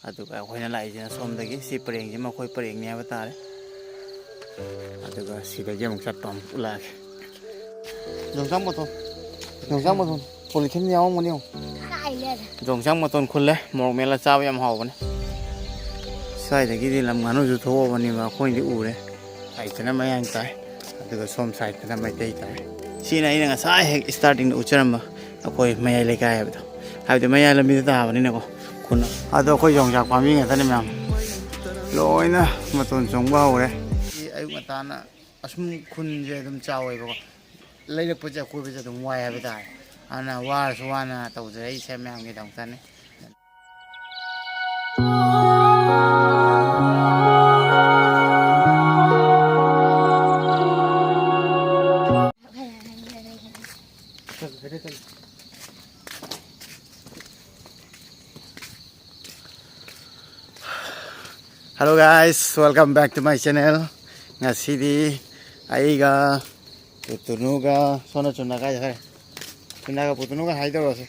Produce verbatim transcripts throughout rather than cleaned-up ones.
ꯑꯗꯨꯒ ꯑꯩꯈꯣꯏꯅ ꯂꯥꯛꯏꯁꯤꯅ ꯁꯣꯝꯗꯒꯤ, ꯁꯤ ꯄꯔꯦꯡꯁꯤꯃ ꯑꯩꯈꯣꯏ ꯄꯔꯦꯡꯅꯤ ꯍꯥꯏꯕ ꯇꯥꯔꯦ꯫ ꯑꯗꯨꯒ ꯁꯤꯗꯒꯤ ꯑꯃꯨꯛ ꯆꯠꯄ ꯑꯃꯨꯛ ꯎꯠꯂꯛꯑꯒꯦ꯫ ꯌꯣꯡꯆꯥꯛ ꯃꯇꯣꯟ, ꯌꯣꯡꯆꯥꯛ ꯃꯇꯣꯟ꯫ ꯄꯣꯂꯤꯊꯤꯟ ꯌꯥꯎꯔꯝꯒꯅꯤ ꯌꯦꯡꯉꯣ꯫ ꯌꯣꯡꯆꯥꯛ ꯃꯇꯣꯟ ꯈꯨꯜꯂꯦ, ꯃꯣꯔꯣꯛ ꯃꯦꯠꯂ ꯆꯥꯕ ꯌꯥꯝ ꯍꯥꯎꯕꯅꯦ꯫ ꯁ꯭ꯋꯥꯏꯗꯒꯤꯗꯤ ꯂꯝ ꯉꯥꯅꯨꯁꯨ ꯊꯣꯛꯑꯕꯅꯦꯕ, ꯑꯩꯈꯣꯏꯅꯗꯤ ꯎꯔꯦ꯫ ꯁꯥꯏꯠꯇꯅ ꯃꯌꯥꯡ ꯇꯥꯏ, ꯑꯗꯨꯒ ꯁꯣꯝ ꯁꯥꯏꯠꯇꯅ ꯃꯩꯇꯩ ꯇꯥꯏ꯫ ꯁꯤꯅ ꯑꯩꯅ ꯉꯁꯥꯏ ꯍꯦꯛ starting ꯗ ꯎꯠꯆꯔꯝꯕ ꯑꯩꯈꯣꯏ ꯃꯌꯥꯏ ꯂꯩꯀꯥꯏ ꯍꯥꯏꯕꯗꯣ, ꯍꯥꯏꯕꯗꯤ ꯃꯌꯥꯏ ꯂꯝꯕꯤꯗ ꯇꯥꯕꯅꯤꯅꯀꯣ꯫ ꯈꯨꯟ ꯑꯗꯣ ꯑꯩꯈꯣꯏ ꯌꯣꯡꯆꯥꯛ ꯄꯥꯝꯕꯤ ꯉꯥꯛꯇꯅꯤ ꯃꯌꯥꯝ, ꯂꯣꯏꯅ ꯃꯇꯣꯟ ꯆꯣꯡꯕ ꯍꯧꯔꯦ꯫ ꯑꯌꯨꯛ ꯉꯟꯇꯥꯅ ꯑꯁꯨꯝ ꯈꯨꯟꯁꯦ ꯑꯗꯨꯝ ꯆꯥꯎꯋꯦꯕꯀꯣ, ꯂꯩꯔꯛꯄꯁꯦ ꯑꯀꯣꯏꯕꯁꯦ ꯑꯗꯨꯝ ꯋꯥꯏ ꯍꯥꯏꯕ ꯇꯥꯔꯦ꯫ ꯑꯗꯨꯅ ꯋꯥꯔꯁꯨ ꯋꯥꯅ ꯇꯧꯖꯔꯛꯏꯁꯦ ꯃꯌꯥꯝꯒꯤꯗꯃꯛꯇꯅꯤ꯫ Hello guys, welcome back to my channel. ꯉꯁꯤꯗꯤ ꯑꯩꯒ ꯄꯨꯇꯨꯅꯨꯒ, ꯁꯣꯝꯅ ꯆꯨꯝꯅ ꯀꯥꯏ ꯍꯥꯏ? ꯆꯨꯝꯅꯒ ꯄꯨꯇꯨꯅꯨꯒ ꯍꯥꯏ ꯇꯧꯔꯁꯦ꯫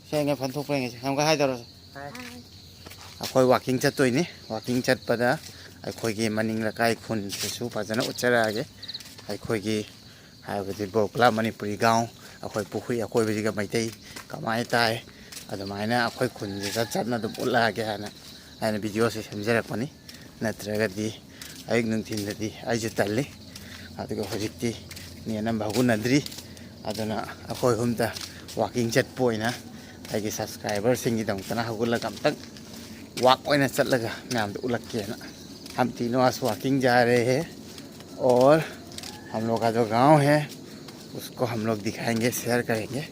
ꯁꯦꯡꯅ ꯐꯟꯊꯣꯛꯄ ꯌꯦꯡꯉꯁꯦ꯫ ꯑꯃꯨꯛꯀ ꯍꯥꯏ ꯇꯧꯔꯁꯦ꯫ ꯑꯩꯈꯣꯏ walking ꯆꯠꯇꯣꯏꯅꯤ꯫ Walking ꯆꯠꯄꯗ ꯑꯩꯈꯣꯏꯒꯤ ꯃꯅꯤꯡ ꯂꯩꯀꯥꯏ ꯈꯨꯟꯁꯤꯁꯨ ꯐꯖꯅ ꯎꯠꯆꯔꯛꯑꯒꯦ꯫ ꯑꯩꯈꯣꯏꯒꯤ ꯍꯥꯏꯕꯗꯤ ꯕꯣꯔꯀꯂꯥ ꯃꯅꯤꯄꯨꯔꯤ ꯒꯥꯎ, ꯑꯩꯈꯣꯏ ꯄꯨꯈ꯭ꯔꯤ ꯑꯀꯣꯏꯕꯁꯤꯒ ꯃꯩꯇꯩ ꯀꯃꯥꯏꯅ ꯇꯥꯏ, ꯑꯗꯨꯃꯥꯏꯅ ꯑꯩꯈꯣꯏ ꯈꯨꯟꯁꯦ ꯆꯠ ꯆꯠꯅ ꯑꯗꯨꯝ ꯎꯠꯂꯛꯑꯒꯦ ꯍꯥꯏꯅ ꯑꯩꯅ video ꯁꯦ ꯁꯦꯝꯖꯔꯛꯄꯅꯤ꯫ ꯅꯠꯇ꯭ꯔꯒꯗꯤ ꯑꯌꯨꯛ ꯅꯨꯡꯊꯤꯟꯗꯗꯤ ꯑꯩꯁꯨ ꯇꯜꯂꯤ꯫ ꯑꯗꯨꯒ ꯍꯧꯖꯤꯛꯇꯤ ꯃꯤ ꯑꯅꯝꯕ ꯍꯧꯒꯠꯅꯗ꯭ꯔꯤ꯫ ꯑꯗꯨꯅ ꯑꯩꯈꯣꯏ ꯑꯍꯨꯝꯗ walking ꯆꯠꯄ ꯑꯣꯏꯅ ꯑꯩꯒꯤ subscriber ꯁꯤꯡꯒꯤꯗꯃꯛꯇꯅ ꯍꯧꯒꯠꯂꯒ ꯑꯝꯇꯪ walk ꯑꯣꯏꯅ ꯆꯠꯂꯒ ꯃꯌꯥꯝꯗ ꯎꯠꯂꯛꯀꯦꯅ꯫ हम तीनों आज walking जा रहे हैं और हम लोग का जो गांव है उसको हम लोग दिखाएंगे, share करेंगे।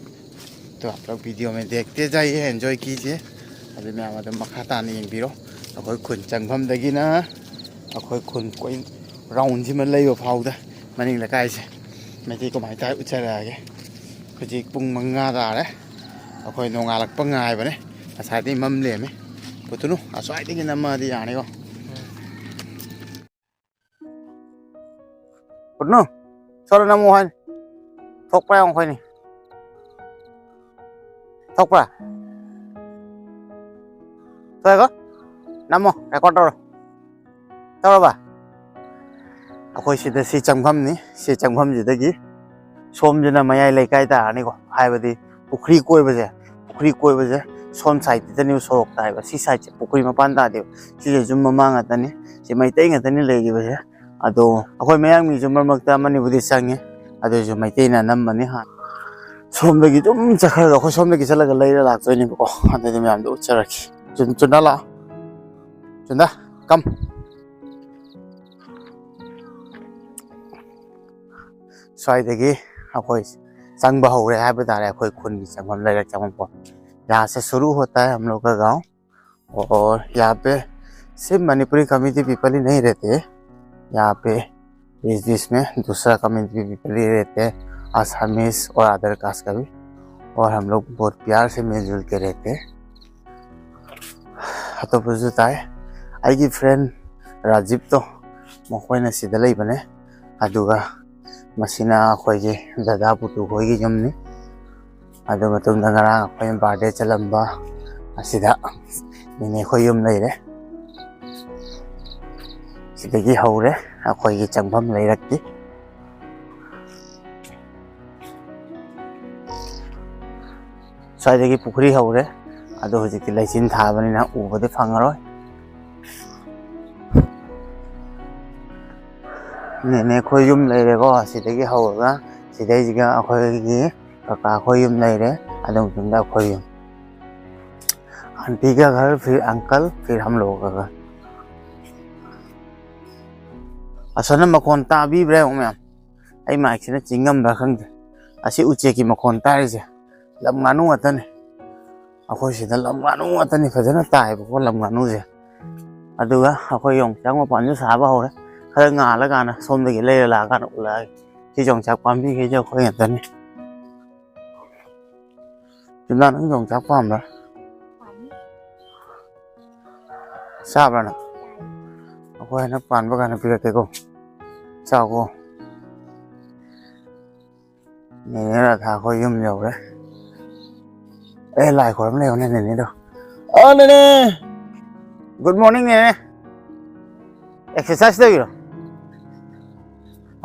तो आप लोग video में देखते जाइए, enjoy कीजिए। ꯑꯗꯨ ꯃꯌꯥꯝ ꯑꯗꯨꯝ ꯃꯈꯥ ꯇꯥꯅ ꯌꯦꯡꯕꯤꯔꯣ꯫ ꯑꯩꯈꯣꯏ ꯈꯨꯟ ꯆꯪꯐꯝꯗꯒꯤꯅ ꯑꯩꯈꯣꯏ ꯈꯨꯟ ꯀꯣꯏ round ꯁꯤꯃ ꯂꯩꯕ ꯐꯥꯎꯗ ꯃꯅꯤꯡ ꯂꯩꯀꯥꯏꯁꯦ ꯃꯩꯇꯩ ꯀꯃꯥꯏ ꯇꯥꯏ ꯎꯠꯆꯔꯛꯑꯒꯦ꯫ ꯍꯧꯖꯤꯛ ꯄꯨꯡ ꯃꯉꯥ ꯇꯥꯔꯦ꯫ ꯑꯩꯈꯣꯏ ꯅꯣꯡꯉꯥꯜꯂꯛꯄ ꯉꯥꯏꯕꯅꯦ꯫ ꯉꯁꯥꯏꯗꯩ ꯃꯝ ꯂꯩꯔꯝꯃꯦ꯫ ꯄꯨꯇꯨꯅꯨ, ꯑꯁ꯭ꯋꯥꯏꯗꯒꯤ ꯅꯝꯃꯛꯑꯗꯤ ꯌꯥꯅꯤꯀꯣ꯫ ꯄꯨꯇꯨꯅꯨ, ꯁꯣꯝꯗ ꯅꯝꯃꯣ ꯍꯥꯏꯅꯤ꯫ ꯊꯣꯛꯄ꯭ꯔꯥ ꯌꯦꯡꯉꯣ ꯑꯩꯈꯣꯏꯅꯤ꯫ ꯊꯣꯛꯄ꯭ꯔꯥ? ꯇꯧꯔꯦꯀꯣ? ꯅꯝꯃꯣ, record ꯇꯧꯔꯣ꯫ ꯇꯧꯔꯕ? ꯑꯩꯈꯣꯏ ꯁꯤꯗ ꯁꯤ ꯆꯪꯐꯝꯅꯤ꯫ ꯁꯤ ꯆꯪꯐꯝꯁꯤꯗꯒꯤ ꯁꯣꯝꯁꯤꯅ ꯃꯌꯥꯏ ꯂꯩꯀꯥꯏ ꯇꯥꯔꯅꯤꯀꯣ, ꯍꯥꯏꯕꯗꯤ ꯄꯨꯈ꯭ꯔꯤ ꯀꯣꯏꯕꯁꯦ, ꯄꯨꯈ꯭ꯔꯤ ꯀꯣꯏꯕꯁꯦ ꯁꯣꯝ sideꯁꯤꯗꯅꯦꯕ ꯁꯣꯔꯣꯛ ꯇꯥꯏꯕ꯫ ꯁꯤ sideꯁꯦ ꯄꯨꯈ꯭ꯔꯤ ꯃꯄꯥꯟ ꯇꯥꯗꯦꯕ꯫ ꯁꯤꯁꯦ ꯌꯨꯝ ꯃꯃꯥꯡ ꯉꯥꯛꯇꯅꯤ꯫ ꯁꯤ ꯃꯩꯇꯩ ꯉꯥꯛꯇꯅꯤ ꯂꯩꯔꯤꯕꯁꯦ꯫ ꯑꯗꯣ ꯑꯩꯈꯣꯏ ꯃꯌꯥꯡ ꯃꯤꯁꯨ ꯃꯔꯛ ꯃꯔꯛꯇ ꯑꯃꯅꯤꯕꯨꯗꯤ ꯆꯪꯉꯤ, ꯑꯗꯨꯏꯁꯨ ꯃꯩꯇꯩꯅ ꯑꯅꯝꯕꯅꯤ꯫ ꯍꯥꯟꯅ ꯁꯣꯝꯗꯒꯤ ꯑꯗꯨꯝ ꯆꯠꯈ꯭ꯔꯒ ꯑꯩꯈꯣꯏ ꯁꯣꯝꯗꯒꯤ ꯆꯠꯂꯒ ꯂꯩꯔ ꯂꯥꯛꯇꯣꯏꯅꯦꯕꯀꯣ꯫ ꯑꯗꯨꯗꯤ ꯃꯌꯥꯝꯗꯣ ꯎꯠꯆꯔꯛꯀꯦ꯫ ꯆꯨꯟ-, ꯆꯨꯟꯗꯥ ꯂꯥꯛꯑꯣ꯫ ꯆꯨꯟꯗꯥ, come꯫ ꯁ꯭ꯋꯥꯏꯗꯒꯤ ꯑꯩꯈꯣꯏ ꯆꯪꯕ ꯍꯧꯔꯦ ꯍꯥꯏꯕ ꯇꯥꯔꯦ, ꯑꯩꯈꯣꯏ ꯈꯨꯟꯒꯤ ꯆꯪꯐꯝ, ꯂꯩꯔꯛ ꯆꯪꯐꯝ ꯀꯣ꯫ यहाँ से शुरू होता है हम लोग का गाँव। और यहाँ पे सिर्फ मणिपुरी कम्युनिटी पीपल ही नहीं रहते, यहाँ पे इस देश में दूसरा कम्युनिटी पीपल ही रहते हैं, असमीज और अदर कास्ट का भी। और हम लोग बहुत प्यार से मिलजुल के रहते हैं। ꯑꯇꯣꯞꯄꯁꯨ ꯇꯥꯏ꯫ ꯑꯩꯒꯤ friend ꯔꯥꯖꯤꯕꯇꯣ, ꯃꯈꯣꯏꯅ ꯁꯤꯗ ꯂꯩꯕꯅꯦ꯫ ꯑꯗꯨꯒ ꯃꯁꯤꯅ ꯑꯩꯈꯣꯏꯒꯤ ꯗꯗꯥ ꯄꯨꯇꯨ ꯈꯣꯏꯒꯤ ꯌꯨꯝꯅꯤ꯫ ꯑꯗꯨ ꯃꯇꯨꯡꯗ ꯉꯔꯥꯡ ꯑꯩꯈꯣꯏꯅ birthday ꯆꯠꯂꯝꯕ ꯑꯁꯤꯗ ꯅꯦꯅꯦ ꯈꯣꯏ ꯌꯨꯝ ꯂꯩꯔꯦ꯫ ꯁꯤꯗꯒꯤ ꯍꯧꯔꯦ ꯑꯩꯈꯣꯏꯒꯤ ꯆꯪꯐꯝ ꯂꯩꯔꯛꯇꯤ꯫ ꯁ꯭ꯋꯥꯏꯗꯒꯤ ꯄꯨꯈ꯭ꯔꯤ ꯍꯧꯔꯦ, ꯑꯗꯣ ꯍꯧꯖꯤꯛꯇꯤ ꯂꯩꯆꯤꯟ ꯊꯥꯕꯅꯤꯅ ꯎꯕꯗꯤ ꯐꯪꯉꯔꯣꯏ꯫ ꯅꯦꯅꯦ ꯈꯣꯏ ꯌꯨꯝ ꯂꯩꯔꯦꯀꯣ, ꯁꯤꯗꯒꯤ ꯍꯧꯔꯒ ꯁꯤꯗꯩꯁꯤꯒ ꯑꯩꯈꯣꯏꯒꯤ ꯀꯀꯥ ꯈꯣꯏ ꯌꯨꯝ ꯂꯩꯔꯦ, ꯑꯗꯨ ꯃꯇꯨꯡꯗ ꯑꯩꯈꯣꯏ ꯌꯨꯝ꯫ आंटी का घर, फिर अंकल, फिर हम लोगों का घर। ꯑꯁꯣꯝꯅ ꯃꯈꯣꯟ ꯇꯥꯕꯤꯕ꯭ꯔꯥ ꯌꯦꯡꯉꯨ ꯃꯌꯥꯝ? ꯑꯩ ꯃꯥꯏꯛꯁꯤꯅ ꯆꯤꯡꯉꯝꯕ꯭ꯔꯥ ꯈꯪꯗꯦ꯫ ꯑꯁꯤ ꯎꯆꯦꯛꯀꯤ ꯃꯈꯣꯟ ꯇꯥꯔꯤꯁꯦ ꯂꯝ ꯉꯥꯅꯨ ꯉꯥꯛꯇꯅꯦ꯫ ꯑꯩꯈꯣꯏ ꯁꯤꯗ ꯂꯝ ꯉꯥꯅꯨ ꯉꯥꯛꯇꯅꯤ, ꯐꯖꯅ ꯇꯥꯏꯌꯦꯕꯀꯣ ꯂꯝ ꯉꯥꯅꯨꯁꯦ꯫ ꯑꯗꯨꯒ ꯑꯩꯈꯣꯏ ꯌꯣꯡꯆꯥꯛ ꯃꯄꯥꯟꯁꯨ ꯁꯥꯕ ꯍꯧꯔꯦ꯫ ꯈꯔ ꯉꯥꯜꯂꯀꯥꯟꯗ ꯁꯣꯝꯗꯒꯤ ꯂꯩꯔ ꯂꯥꯛꯑꯀꯥꯟꯗ ꯎꯠꯂꯛꯑꯒꯦ꯫ ꯁꯤ ꯌꯣꯡꯆꯥꯛ ꯄꯥꯝꯕꯤꯈꯩꯁꯦ ꯑꯩꯈꯣꯏ ꯉꯥꯛꯇꯅꯤ꯫ ꯆꯨꯟꯗꯥ, ꯅꯪ ꯌꯣꯡꯆꯥꯛ ꯄꯥꯝꯕ꯭ꯔꯥ? ꯆꯥꯕ꯭ꯔꯥ ꯅꯪ? ꯑꯩꯈꯣꯏ ꯍꯟꯗꯛ ꯄꯥꯟꯕ ꯀꯥꯟꯗ ꯄꯤꯔꯛꯀꯦꯀꯣ꯫ ꯆꯥꯎꯀꯣ꯫ ꯅꯦꯅꯦ ꯔꯥꯙꯥ ꯑꯩꯈꯣꯏ ꯌꯨꯝ ꯌꯧꯔꯦ꯫ ꯑꯦ, ꯂꯥꯏ ꯈꯣꯏꯔꯝ ꯂꯩꯌꯣꯅꯦ ꯅꯦꯅꯦꯗꯣ꯫ ꯑ, ꯅꯦꯅꯦ! Good morning, ꯅꯦꯅꯦ꯫ Exercise ꯇꯧꯔꯤꯔꯣ?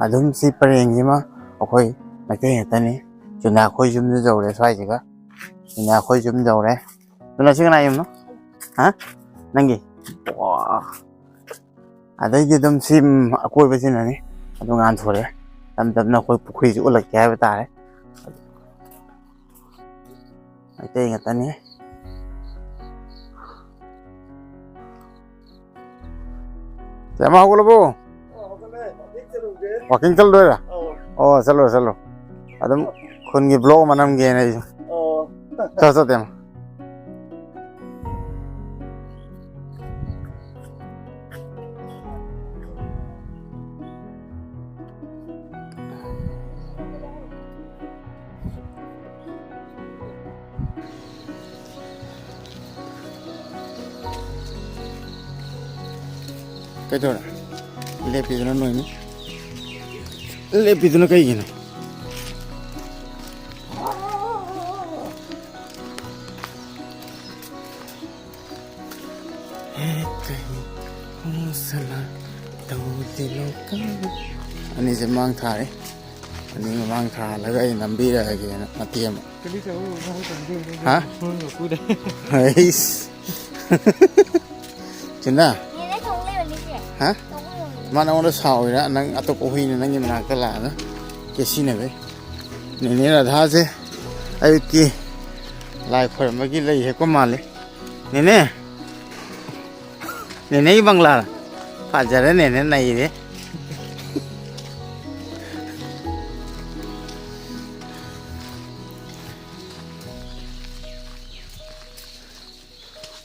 ꯑꯗꯨꯝ ꯁꯤ ꯄꯔꯦꯡꯁꯤꯃ ꯑꯩꯈꯣꯏ ꯃꯩꯇꯩ ꯉꯥꯛꯇꯅꯤ꯫ ꯆꯨꯅꯥꯈꯣꯏ ꯌꯨꯝꯁꯨ ꯌꯧꯔꯦ ꯁ꯭ꯋꯥꯏꯁꯤꯒ꯫ ꯆꯨꯅꯥꯈꯣꯏ ꯌꯨꯝ ꯌꯧꯔꯦ꯫ ꯆꯨꯅꯥ, ꯁꯤ ꯀꯅꯥ ꯌꯨꯝꯅꯣ? ꯍꯥ? ꯅꯪꯒꯤ? ꯋꯥ꯫ ꯑꯗꯩꯗꯤ ꯑꯗꯨꯝ ꯁꯤ, ꯎꯝ, ꯑꯀꯣꯏꯕꯁꯤꯅꯅꯤ꯫ ꯑꯗꯨ ꯉꯥꯟꯊꯣꯔꯛꯑꯦ꯫ ꯇꯞ ꯇꯞꯅ ꯑꯩꯈꯣꯏ ꯄꯨꯈ꯭ꯔꯤꯁꯤ ꯎꯠꯂꯛꯀꯦ ꯍꯥꯏꯕ ꯇꯥꯔꯦ꯫ ꯃꯩꯇꯩ ꯉꯥꯛꯇꯅꯤ꯫ ꯆꯦꯃ, ꯍꯧꯒꯠꯂꯕꯣ? ꯋꯥꯀꯤꯡ ꯆꯠꯂꯨꯗꯣꯏꯔꯥ? ꯑꯣ, ꯆꯠꯂꯣ, ꯆꯠꯂꯣ꯫ ꯑꯗꯨꯝ ꯈꯨꯟꯒꯤ vlog ꯑꯃ ꯅꯝꯒꯦꯅ ꯑꯩꯁꯨ꯫ ꯆꯠ, ꯆꯠ, ꯇꯦꯃ꯫ ꯀꯩꯗꯧꯔꯦ? ꯂꯦꯞꯄꯤꯗꯨꯅ ꯅꯣꯏꯅꯤ꯫ ꯂꯦꯞꯄꯤꯗꯨꯅ ꯀꯩꯒꯤꯅꯣ? ꯍꯦ ꯀꯩ ꯍꯣꯁꯂꯥ ꯇꯧꯗꯤꯂꯣ ꯀꯥ꯫ ꯑꯅꯤꯁꯦ ꯃꯥꯡ ꯊꯥꯔꯦ꯫ ꯑꯅꯤ ꯃꯃꯥꯡ ꯊꯥꯍꯜꯂꯒ ꯑꯩ ꯅꯝꯕꯤꯔꯛꯑꯒꯦꯅ ꯃꯇꯦꯛ ꯑꯃ꯫ ꯍꯥ? ꯍꯩꯁ꯫ ꯆꯤꯟꯅ? ꯅꯦꯅꯦ ꯊꯣꯡ ꯂꯩꯕꯅꯤꯁꯦ꯫ ꯍꯥ? ꯊꯣꯡ ꯂꯩꯕꯅꯤ꯫ ꯃꯥ ꯅꯉꯣꯟꯗ ꯁꯥꯎꯔꯤꯔꯥ? ꯅꯪ ꯑꯇꯣꯞꯄ ꯍꯨꯏꯅ ꯅꯪꯒꯤ ꯃꯅꯥꯛꯇ ꯂꯥꯛꯑꯒ ꯀꯦꯁꯤꯟꯅꯕꯩ? ꯅꯦꯅꯦ ꯔꯥꯙꯥꯁꯦ ꯑꯌꯨꯛꯀꯤ ꯂꯥꯏ ꯈꯣꯏꯔꯝꯕꯒꯤ ꯂꯩ ꯍꯦꯛꯄ ꯃꯥꯜꯂꯤ꯫ ꯅꯦꯅꯦ! ꯅꯦꯅꯦꯒꯤ ꯕꯪꯒ꯭ꯂꯥ꯫ ꯐꯖꯔꯦ ꯅꯦꯅꯦ, ꯅꯩꯔꯦ꯫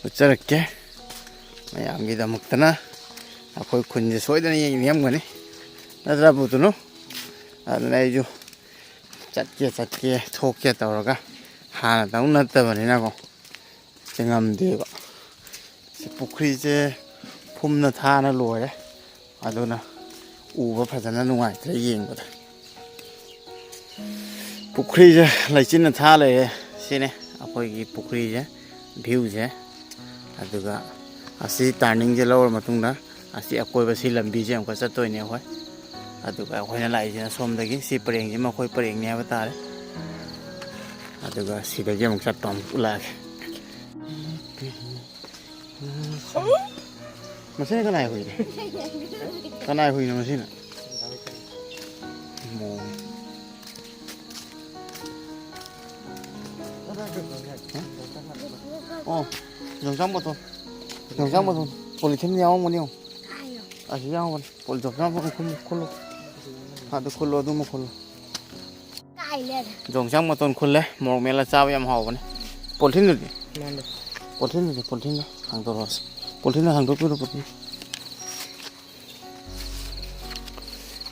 ꯎꯠꯆꯔꯛꯀꯦ꯫ ꯃꯌꯥꯝꯒꯤꯗꯃꯛꯇꯅ ꯑꯩꯈꯣꯏ ꯈꯨꯟꯁꯦ ꯁꯣꯏꯗꯅ ꯌꯦꯡꯅꯤꯡꯉꯝꯒꯅꯤ꯫ ꯅꯠꯇ꯭ꯔꯥ, ꯄꯨꯇꯨꯅꯨ? ꯑꯗꯨꯅ ꯑꯩꯁꯨ ꯆꯠꯀꯦ, ꯆꯠꯀꯦ, ꯊꯣꯛꯀꯦ ꯇꯧꯔꯒ ꯍꯥꯟꯅꯗꯧ ꯅꯠꯇꯕꯅꯤꯅꯀꯣ꯫ ꯁꯤ ꯉꯝꯗꯦꯕ꯫ ꯁꯤ ꯄꯨꯈ꯭ꯔꯤꯁꯦ ꯐꯨꯝꯅ ꯊꯥꯅ ꯂꯣꯏꯔꯦ꯫ ꯑꯗꯨꯅ ꯎꯕ ꯐꯖꯅ ꯅꯨꯡꯉꯥꯏꯇ꯭ꯔꯦ ꯌꯦꯡꯕꯗ꯫ ꯄꯨꯈ꯭ꯔꯤꯁꯦ ꯂꯩꯆꯤꯟꯅ ꯊꯥ ꯂꯩꯔꯦ꯫ ꯁꯤꯅꯦ ꯑꯩꯈꯣꯏꯒꯤ ꯄꯨꯈ꯭ꯔꯤꯁꯦ, view ꯁꯦ꯫ ꯑꯗꯨꯒ ꯑꯁꯤ ꯇꯔꯅꯤꯡꯁꯦ ꯂꯧꯔ ꯃꯇꯨꯡꯗ, ꯑꯁꯤ ꯑꯀꯣꯏꯕꯁꯤ ꯂꯝꯕꯤꯁꯦ ꯑꯃꯨꯛꯀ ꯆꯠꯇꯣꯏꯅꯦ ꯑꯩꯈꯣꯏ꯫ ꯑꯗꯨꯒ ꯑꯩꯈꯣꯏꯅ ꯂꯥꯛꯏꯁꯤꯅ ꯁꯣꯝꯗꯒꯤ, ꯁꯤ ꯄꯔꯦꯡꯁꯤꯃ ꯑꯩꯈꯣꯏ ꯄꯔꯦꯡꯅꯤ ꯍꯥꯏꯕ ꯇꯥꯔꯦ꯫ ꯑꯗꯨꯒ ꯁꯤꯗꯒꯤ ꯑꯃꯨꯛ ꯆꯠꯄ ꯑꯃꯨꯛ ꯎꯠꯂꯛꯑꯒꯦ꯫ ꯃꯁꯤꯅ ꯀꯅꯥꯏ ꯍꯨꯏꯅꯣ? ꯀꯅꯥꯏ ꯍꯨꯏꯅꯣ ꯃꯁꯤꯅ? ꯑꯣ, ꯌꯣꯡꯆꯥꯛ ꯃꯇꯣꯟ꯫ ꯌꯣꯡꯆꯥꯛ ꯃꯇꯣꯟ꯫ ꯄꯣꯂꯤꯊꯤꯟ ꯌꯥꯎꯔꯝꯒꯅꯤ ꯌꯦꯡꯉꯣ꯫ ꯑꯁꯤ ꯌꯥꯎꯔꯝꯒꯅꯤ꯫ ꯄꯣꯂꯤꯊꯤꯟ ꯌꯥꯎꯔꯝꯒꯅꯤ꯫ ꯈꯨꯜꯂꯨ, ꯈꯨꯜꯂꯨ꯫ ꯑꯗꯨ ꯈꯨꯜꯂꯨ, ꯑꯗꯨꯃ ꯈꯨꯜꯂꯨ꯫ ꯌꯣꯡꯆꯥꯛ ꯃꯇꯣꯟ ꯈꯨꯜꯂꯦ꯫ ꯃꯣꯔꯣꯛ ꯃꯦꯠꯂ ꯆꯥꯕ ꯌꯥꯝ ꯍꯥꯎꯕꯅꯦ꯫ ꯄꯣꯂꯤꯊꯤꯟꯗꯨꯗꯤ? ꯃꯥꯅꯦ꯫ ꯄꯣꯂꯤꯊꯤꯟꯗꯨꯗꯤ, ꯄꯣꯂꯤꯊꯤꯟꯗꯣ ꯍꯥꯡꯗꯣꯔꯛꯑꯣꯁꯦ꯫ ꯄꯣꯂꯤꯊꯤꯟꯗꯣ ꯍꯥꯡꯗꯣꯛꯄꯤꯔꯣ, ꯄꯣꯂꯤꯊꯤꯟ꯫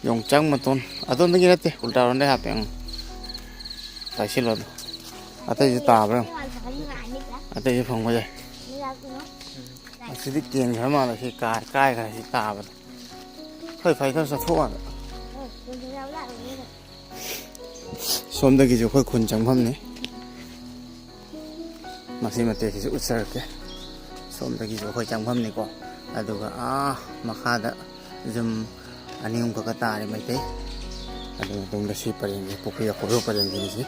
ꯌꯣꯡꯆꯥꯛ ꯃꯇꯣꯟ꯫ ꯑꯗꯣꯝꯗꯒꯤ ꯅꯠꯇꯦ, ꯎꯜꯇꯥꯔꯣꯝꯗꯒꯤ ꯍꯥꯞꯄꯦ꯫ ꯎꯝ꯫ ꯄꯥꯏꯁꯤꯜꯂꯣ ꯑꯗꯣ꯫ ꯑꯇꯩꯁꯨ ꯇꯥꯕ꯭ꯔꯥ ꯌꯦꯡꯉꯣ꯫ ꯑꯇꯩꯁꯨ ꯐꯪꯕ ꯌꯥꯏ꯫ ꯑꯁꯤꯗꯤ ꯀꯦꯟꯈ꯭ꯔ ꯃꯥꯜꯂꯦ꯫ ꯁꯤ ꯀꯥꯏ-, ꯀꯥꯏꯈ꯭ꯔꯦ ꯁꯤ ꯇꯥꯕꯗ꯫ ꯍꯣꯏ, ꯐꯩ, ꯈꯔ ꯆꯠꯊꯣꯛꯑꯒ꯫ ꯁꯣꯝꯗꯒꯤꯁꯨ ꯑꯩꯈꯣꯏ ꯈꯨꯟ ꯆꯪꯐꯝꯅꯤ꯫ ꯃꯁꯤ ꯃꯇꯦꯛꯁꯤꯁꯨ ꯎꯠꯆꯔꯛꯀꯦ꯫ ꯁꯣꯝꯗꯒꯤꯁꯨ ꯑꯩꯈꯣꯏ ꯆꯪꯐꯝꯅꯤꯀꯣ꯫ ꯑꯗꯨꯒ ꯑꯥ ꯃꯈꯥꯗ ꯌꯨꯝ ꯑꯅꯤ ꯑꯍꯨꯝ ꯈꯛꯀ ꯇꯥꯔꯦ ꯃꯩꯇꯩ꯫ ꯑꯗꯨ ꯃꯇꯨꯡꯗ ꯁꯤ ꯄꯔꯦꯡꯁꯦ, ꯄꯨꯈ꯭ꯔꯤ ꯑꯀꯣꯏꯕ ꯄꯔꯦꯡꯁꯤꯅꯤ ꯁꯤ꯫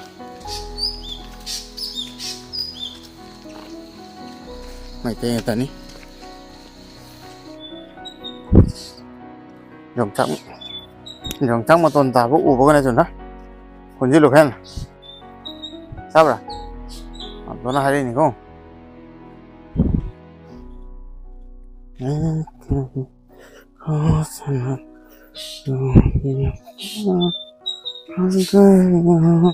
ꯃꯩꯇꯩ ꯉꯥꯛꯇꯅꯤ꯫ ꯌꯣꯡꯆꯥꯛ, ꯌꯣꯡꯆꯥꯛ ꯃꯇꯣꯟ ꯇꯥꯕ ꯎꯕꯒꯅꯦ ꯆꯨꯝꯅ ꯈꯣꯟꯖꯤꯜꯂꯨ ꯍꯦꯟꯅ꯫ ꯇꯥꯕ꯭ꯔꯥ? ꯑꯗꯨꯅ ꯍꯥꯏꯔꯛꯏꯅꯤꯀꯣ꯫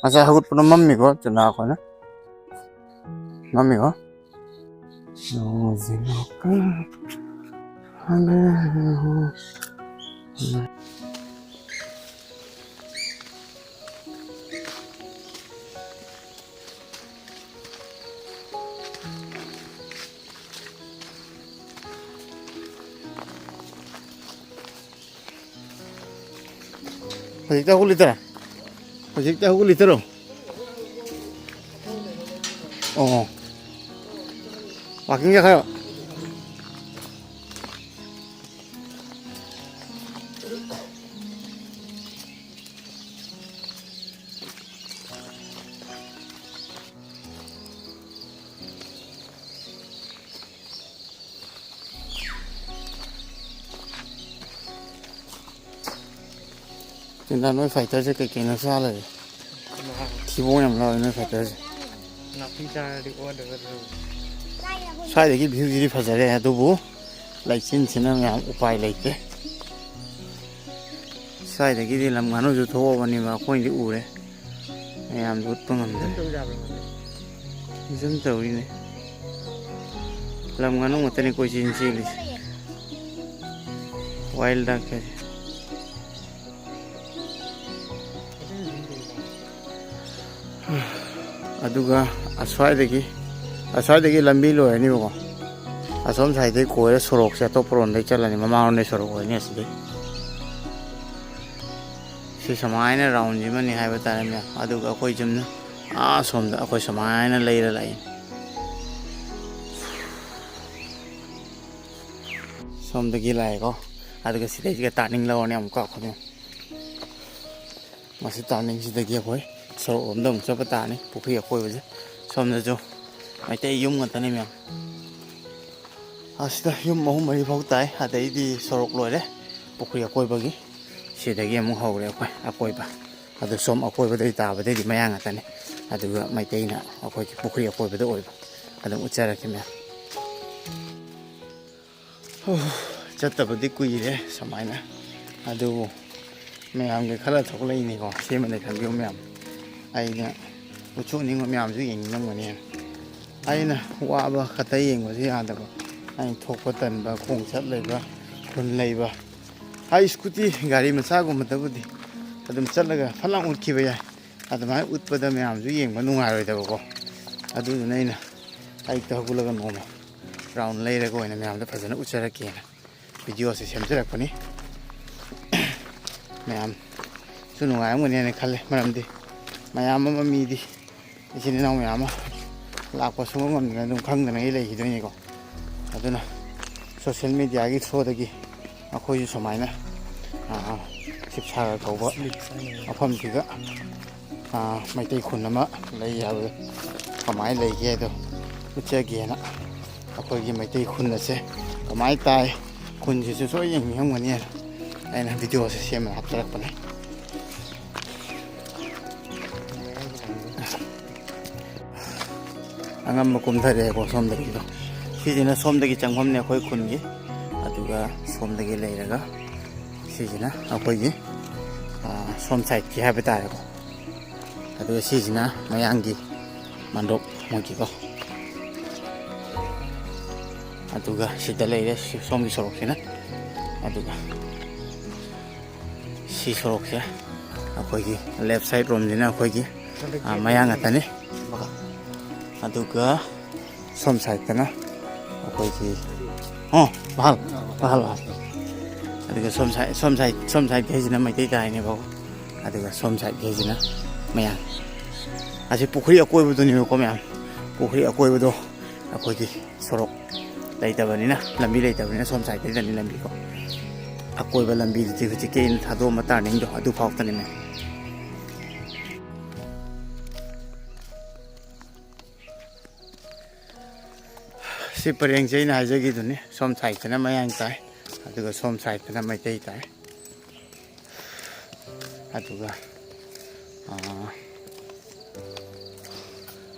ꯉꯁꯥꯏ ꯍꯧꯒꯠꯄꯗꯣ ꯃꯝꯃꯤꯀꯣ ꯆꯨꯅꯥ ꯑꯩꯈꯣꯏꯅ꯫ ꯃꯝꯃꯤꯀꯣ꯫ ꯍꯧꯖꯤꯛꯇ ꯍꯧꯒꯠꯂꯤꯗꯔ? ꯍꯧꯖꯤꯛꯇ ꯍꯧꯒꯠꯂꯤꯗꯔꯣ? ꯑꯣ꯫ ꯋꯥꯀꯤꯡ ꯆꯠꯈ꯭ꯔꯕ? ꯆꯤꯟꯗꯥ, ꯅꯣꯏ ꯐꯥꯏꯇꯔꯁꯦ ꯀꯩ ꯀꯩꯅꯣ ꯆꯥ ꯂꯩꯔꯦ? ꯊꯤꯕꯣꯡ ꯌꯥꯝ ꯂꯥꯎꯋꯦ ꯅꯣꯏ ꯐꯥꯏꯇꯔꯁꯦ꯫ ꯅꯥꯄꯤ ꯆꯥꯔꯗꯤ ꯑꯣꯗꯕ꯫ ꯁ꯭ꯋꯥꯏꯗꯒꯤ ꯚ꯭ꯌꯨꯁꯤꯗꯤ ꯐꯖꯔꯦ, ꯑꯗꯨꯕꯨ ꯂꯩꯆꯤꯟꯁꯤꯅ ꯃꯌꯥꯝ ꯎꯄꯥꯏ ꯂꯩꯇꯦ꯫ ꯁ꯭ꯋꯥꯏꯗꯒꯤꯗꯤ ꯂꯝ ꯉꯥꯅꯨꯁꯨ ꯊꯣꯛꯑꯕꯅꯦꯕ, ꯑꯩꯈꯣꯏꯅꯗꯤ ꯎꯔꯦ, ꯃꯌꯥꯝꯗꯤ ꯎꯠꯄ ꯉꯝꯗ꯭ꯔꯦ꯫ ꯖꯨꯝ ꯇꯧꯔꯤꯅꯦ꯫ ꯂꯝ ꯉꯥꯅꯨ ꯉꯥꯛꯇꯅꯤ ꯀꯣꯏꯆꯦꯟ ꯆꯦꯜꯂꯤꯁꯦ꯫ ꯋꯥꯏꯜ ꯗꯛ ꯍꯥꯏꯁꯦ꯫ ꯑꯗꯨꯒ ꯑꯁ꯭ꯋꯥꯏꯗꯒꯤ, ꯑꯁ꯭ꯋꯥꯏꯗꯒꯤ ꯂꯝꯕꯤ ꯂꯣꯏꯔꯅꯤꯕꯀꯣ꯫ ꯑꯁꯣꯝ ꯁꯥꯏꯗꯇꯩ ꯀꯣꯏꯔ ꯁꯣꯔꯣꯛꯁꯦ ꯑꯇꯣꯞꯄ ꯔꯣꯝꯗꯩ ꯆꯠꯂꯅꯤ, ꯃꯃꯥꯡꯂꯣꯝꯗꯩ ꯁꯣꯔꯣꯛ ꯑꯣꯏꯔꯅꯤ ꯑꯁꯤꯗꯩ꯫ ꯁꯤ ꯁꯨꯃꯥꯏꯅ ꯔꯥꯎꯟꯁꯤꯃꯅꯤ ꯍꯥꯏꯕ ꯇꯥꯔꯦ ꯃꯌꯥꯝ꯫ ꯑꯗꯨꯒ ꯑꯩꯈꯣꯏ ꯌꯨꯝꯅ ꯑꯥ ꯁꯣꯝꯗ ꯑꯩꯈꯣꯏ ꯁꯨꯃꯥꯏꯅ ꯂꯩꯔ ꯂꯥꯛꯏꯅꯤ꯫ ꯁꯣꯝꯗꯒꯤ ꯂꯥꯛꯑꯦꯀꯣ꯫ ꯑꯗꯨꯒ ꯁꯤꯗꯩꯁꯤꯒ ꯇꯥꯔꯅꯤꯡ ꯂꯧꯔꯅꯤ ꯑꯃꯨꯛꯀ ꯑꯩꯈꯣꯏꯅ꯫ ꯃꯁꯤ ꯇꯥꯔꯅꯤꯡꯁꯤꯗꯒꯤ ꯑꯩꯈꯣꯏ ꯁꯣꯔꯣꯛ ꯂꯣꯝꯗ ꯑꯃꯨꯛ ꯆꯠꯄ ꯇꯥꯔꯅꯤ, ꯄꯨꯈ꯭ꯔꯤ ꯑꯀꯣꯏꯕꯁꯦ꯫ ꯁꯣꯝꯗꯁꯨ ꯃꯩꯇꯩ ꯌꯨꯝ ꯉꯥꯛꯇꯅꯤ ꯃꯌꯥꯝ꯫ ꯑꯁꯤꯗ ꯌꯨꯝ ꯑꯍꯨꯝ ꯃꯔꯤ ꯐꯥꯎ ꯇꯥꯏ, ꯑꯗꯩꯗꯤ ꯁꯣꯔꯣꯛ ꯂꯣꯏꯔꯦ꯫ ꯄꯨꯈ꯭ꯔꯤ ꯑꯀꯣꯏꯕꯒꯤ ꯁꯤꯗꯒꯤ ꯑꯃꯨꯛ ꯍꯧꯔꯦ ꯑꯩꯈꯣꯏ ꯑꯀꯣꯏꯕ꯫ ꯑꯗꯨ ꯁꯣꯝ ꯑꯀꯣꯏꯕꯗꯩ ꯇꯥꯕꯗꯩꯗꯤ ꯃꯌꯥꯡ ꯉꯥꯛꯇꯅꯤ꯫ ꯑꯗꯨꯒ ꯃꯩꯇꯩꯅ ꯑꯩꯈꯣꯏꯒꯤ ꯄꯨꯈ꯭ꯔꯤ ꯑꯀꯣꯏꯕꯗ ꯑꯣꯏꯕ꯫ ꯑꯗꯨꯝ ꯎꯠꯆꯔꯛꯀꯦ ꯃꯌꯥꯝ꯫ ꯍꯣ, ꯆꯠꯇꯕꯗꯤ ꯀꯨꯏꯔꯦ ꯁꯨꯃꯥꯏꯅ꯫ ꯑꯗꯨꯕꯨ ꯃꯌꯥꯝꯒꯤ ꯈꯔ ꯊꯣꯛꯂꯛꯏꯅꯤꯀꯣ, ꯁꯦꯝꯃꯅꯤ ꯈꯟꯕꯤꯌꯨ ꯃꯌꯥꯝ꯫ ꯑꯩꯅ ꯎꯠꯊꯣꯛꯅꯤꯡꯕ ꯃꯌꯥꯝꯁꯨ ꯌꯦꯡꯅꯤꯡꯉꯝꯒꯅꯤ꯫ ꯑꯩꯅ ꯋꯥꯕ ꯈꯛꯇ ꯌꯦꯡꯕꯁꯨ ꯌꯥꯗꯕ, ꯑꯩꯅ ꯊꯣꯛꯄ ꯇꯟꯕ, ꯈꯣꯡ ꯆꯠ ꯂꯩꯕ, ꯈꯨꯟ ꯂꯩꯕ꯫ ꯑꯩ ꯁ꯭ꯀꯨꯇꯤ ꯒꯥꯔꯤ ꯃꯆꯥꯒꯨꯝꯕꯗꯕꯨꯗꯤ ꯑꯗꯨꯝ ꯆꯠꯂꯒ ꯐꯠ ꯂꯥꯎ ꯎꯠꯈꯤꯕ ꯌꯥꯏ꯫ ꯑꯗꯨꯃꯥꯏꯅ ꯎꯠꯄꯗ ꯃꯌꯥꯝꯁꯨ ꯌꯦꯡꯕ ꯅꯨꯡꯉꯥꯏꯔꯣꯏꯗꯕꯀꯣ꯫ ꯑꯗꯨꯗꯨꯅ ꯑꯩꯅ ꯑꯌꯨꯛꯇ ꯍꯧꯒꯠꯂꯒ ꯅꯣꯡꯃ ꯔꯥꯎꯟ ꯂꯩꯔꯒ ꯑꯣꯏꯅ ꯃꯌꯥꯝꯗ ꯐꯖꯅ ꯎꯠꯆꯔꯛꯀꯦꯅ ꯚꯤꯗꯤꯑꯣꯁꯦ ꯁꯦꯝꯖꯔꯛꯄꯅꯤ꯫ ꯃꯌꯥꯝꯁꯨ ꯅꯨꯡꯉꯥꯏꯔꯝꯒꯅꯤ ꯍꯥꯏꯅ ꯈꯜꯂꯦ, ꯃꯔꯝꯗꯤ ꯃꯌꯥꯝ ꯑꯃ ꯃꯤꯗꯤ ꯏꯆꯤꯟ ꯏꯅꯥꯎ ꯃꯌꯥꯝ ꯑꯃ ꯂꯥꯛꯄ ꯁꯨꯡꯉꯝ ꯉꯝꯗꯅ ꯑꯗꯨꯝ ꯈꯪꯗꯅꯉꯩ ꯂꯩꯈꯤꯗꯣꯏꯅꯤꯀꯣ꯫ ꯑꯗꯨꯅ ꯁꯣꯁꯦꯜ ꯃꯦꯗꯤꯌꯥꯒꯤ ꯊ꯭ꯔꯨꯗꯒꯤ ꯑꯩꯈꯣꯏꯁꯨ ꯁꯨꯃꯥꯏꯅ, ꯑꯥ, ꯁꯤꯕꯁꯥꯒꯔ ꯀꯧꯕ ꯃꯐꯝꯁꯤꯗ, ꯑꯥ, ꯃꯩꯇꯩ ꯈꯨꯟ ꯑꯃ ꯂꯩ ꯍꯥꯏꯕꯗꯣ ꯀꯃꯥꯏꯅ ꯂꯩꯒꯦ ꯍꯥꯏꯗꯣ ꯎꯠꯆꯒꯦꯅ ꯑꯩꯈꯣꯏꯒꯤ ꯃꯩꯇꯩ ꯈꯨꯟ ꯑꯁꯦ ꯀꯃꯥꯏꯅ ꯇꯥꯏ, ꯈꯨꯟꯁꯤꯁꯨ ꯁꯣꯏ ꯌꯦꯡꯅꯤꯡꯉꯝꯒꯅꯤꯅ ꯑꯩꯅ ꯚꯤꯗꯤꯑꯣꯁꯦ ꯁꯦꯝꯃꯒ ꯍꯥꯞꯆꯔꯛꯄꯅꯦ꯫ ꯑꯉꯝꯕ ꯀꯨꯝꯊꯔꯛꯑꯦꯀꯣ ꯁꯣꯝꯗꯒꯤꯀꯣ꯫ ꯁꯤꯁꯤꯅ ꯁꯣꯝꯗꯒꯤ ꯆꯪꯐꯝꯅꯦ ꯑꯩꯈꯣꯏ ꯈꯨꯟꯒꯤ꯫ ꯑꯗꯨꯒ ꯁꯣꯝꯗꯒꯤ ꯂꯩꯔꯒ ꯁꯤꯁꯤꯅ ꯑꯩꯈꯣꯏꯒꯤ, ꯑ, ꯁꯣꯝ ꯁꯥꯏꯠꯀꯤ ꯍꯥꯏꯕ ꯇꯥꯔꯦꯀꯣ꯫ ꯑꯗꯨꯒ ꯁꯤꯁꯤꯅ ꯃꯌꯥꯡꯒꯤ ꯃꯟꯗꯣꯞ ꯃꯣꯏꯒꯤꯀꯣ꯫ ꯑꯗꯨꯒ ꯁꯤꯗ ꯂꯩꯔꯦ ꯁꯤ ꯁꯣꯝꯒꯤ ꯁꯣꯔꯣꯛꯁꯤꯅ꯫ ꯑꯗꯨꯒ ꯁꯤ ꯁꯣꯔꯣꯛꯁꯦ ꯑꯩꯈꯣꯏꯒꯤ left side ꯔꯣꯝꯁꯤꯅ ꯑꯩꯈꯣꯏꯒꯤ, ꯑ, ꯃꯌꯥꯡ ꯉꯥꯛꯇꯅꯤ꯫ ꯑꯗꯨꯒ ꯁꯣꯝ ꯁꯥꯏꯠꯇꯅ ꯑꯩꯈꯣꯏꯒꯤ, ꯑꯣ, ꯚꯥꯜ, ꯚꯥꯜ, ꯚꯥꯜ꯫ ꯑꯗꯨꯒ ꯁꯣꯝ ꯁꯥꯏꯠ, ꯁꯣꯝ ꯁꯥꯏꯠ, ꯁꯣꯝ ꯁꯥꯏꯠꯀꯤ ꯍꯥꯏꯁꯤꯅ ꯃꯩꯇꯩ ꯇꯥꯏꯅꯦꯕꯀꯣ꯫ ꯑꯗꯨꯒ ꯁꯣꯝ ꯁꯥꯏꯠꯀꯤ ꯍꯥꯏꯁꯤꯅ ꯃꯌꯥꯡ꯫ ꯑꯁꯤ ꯄꯨꯈ꯭ꯔꯤ ꯑꯀꯣꯏꯕꯗꯨꯅꯦꯕꯀꯣ ꯃꯌꯥꯝ꯫ ꯄꯨꯈ꯭ꯔꯤ ꯑꯀꯣꯏꯕꯗꯣ ꯑꯩꯈꯣꯏꯒꯤ ꯁꯣꯔꯣꯛ ꯂꯩꯇꯕꯅꯤꯅ, ꯂꯝꯕꯤ ꯂꯩꯇꯕꯅꯤꯅ ꯁꯣꯝ ꯁꯥꯏꯠꯇꯩꯗꯅꯤ ꯂꯝꯕꯤꯀꯣ꯫ ꯑꯀꯣꯏꯕ ꯂꯝꯕꯤꯗꯨꯗꯤ ꯍꯧꯖꯤꯛꯀꯤ ꯑꯩꯅ ꯊꯥꯗꯣꯛꯑꯝꯕ turning ꯗꯣ ꯑꯗꯨ ꯐꯥꯎꯇꯅꯤꯅꯦ꯫ ꯁꯤ ꯄꯔꯦꯡꯁꯦ ꯑꯩꯅ ꯍꯥꯏꯖꯈꯤꯗꯨꯅꯤ, ꯁꯣꯝ ꯁꯥꯏꯠꯇꯅ ꯃꯌꯥꯡ ꯇꯥꯏ, ꯑꯗꯨꯒ ꯁꯣꯝ ꯁꯥꯏꯠꯇꯅ ꯃꯩꯇꯩ ꯇꯥꯏ꯫ ꯑꯗꯨꯒ, ꯑꯥ,